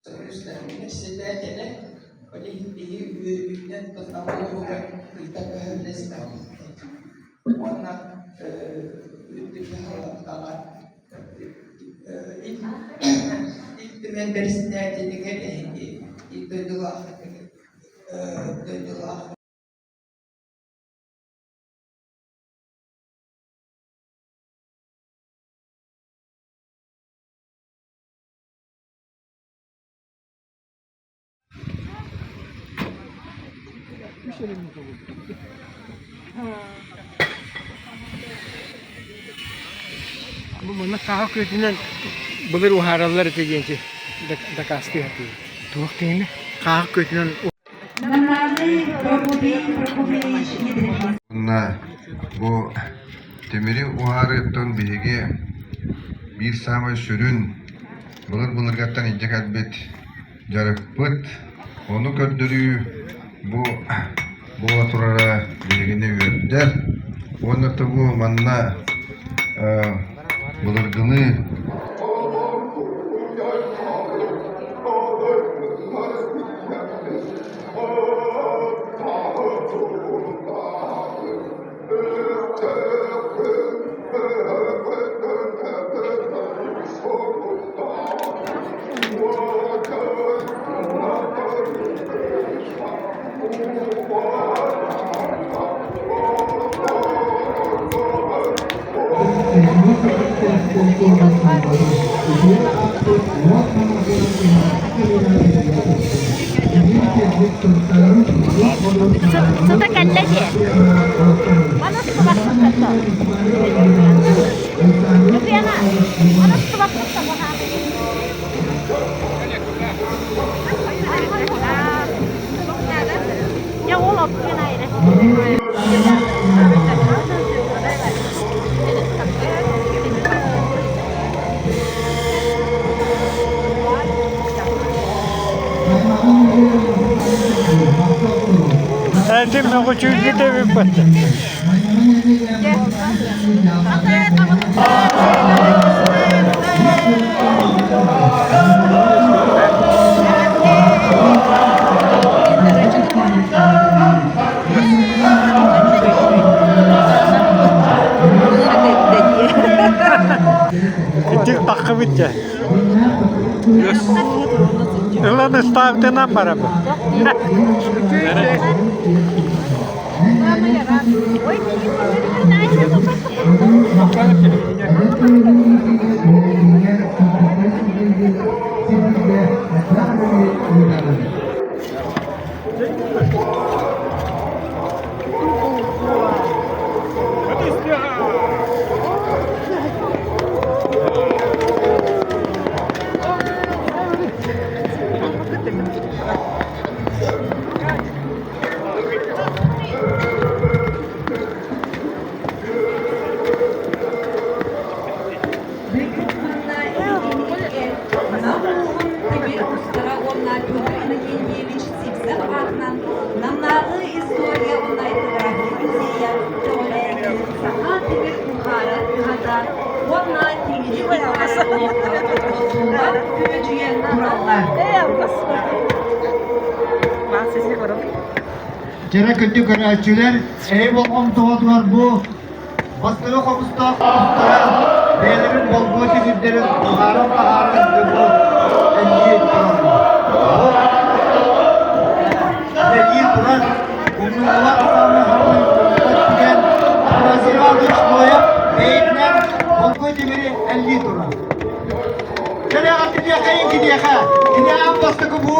Председателэ ол иһин биһи үөрүүтүнэн Нам улууһугар ыыта көһөрүлэспэппит уонна үрдүк дьаһалтаҕа Ил Түмэн бэрэссэдээтэлигэр эһиги ил дойдулаах дойдулаах Бу манна хааһы күөтүнэн былыр уһаараллар этэ диэн дакаастыы сатыыбыт. Туох диэни? Хааһы күөтүнэн Уонна бу тимири уһаарыыттан биһиги биир саамай сүрүн былыр-былыргаттан илдьэ кэлбит дьарыкпыт, ону көрдөрүү бу буола турара биһигини үөрдэр. Уонна бу манна былыргылыы Сыта кэллэ дии. Этим мөҕүчүүргүт эбиппит. Итик таххыбыт дьэ. Ылан ыстаабытынан барабын. Бүгүн манна эһигини Нам улууһун тимир уустара уонна Петр Иннокентьевич Сивцев аатынан Намнааҕы история уонна этнография музейа көҕүлээн саха тимир уһаарар кыһата уонна тимири уһаарар олохторо оҥостуллан күөдьүйэн тураллар. Дьэрэ күндү көрөөччүлэр, эһи болҕомтоҕутугар бу бастакы хомустаах хомустара бэйэлэрин болгуо тимирдэрин таһааран таһааран дьону эллии тураллар. Үлэлии турар умнуллубат саамай харамай умнуллубат түгэн Афанасий Иванович Ноев бэйэтинэн болгуо тимири эллии турар. Кэлэҕэ киниэхэ, киниэхэ, киниэхэ бастакы бу.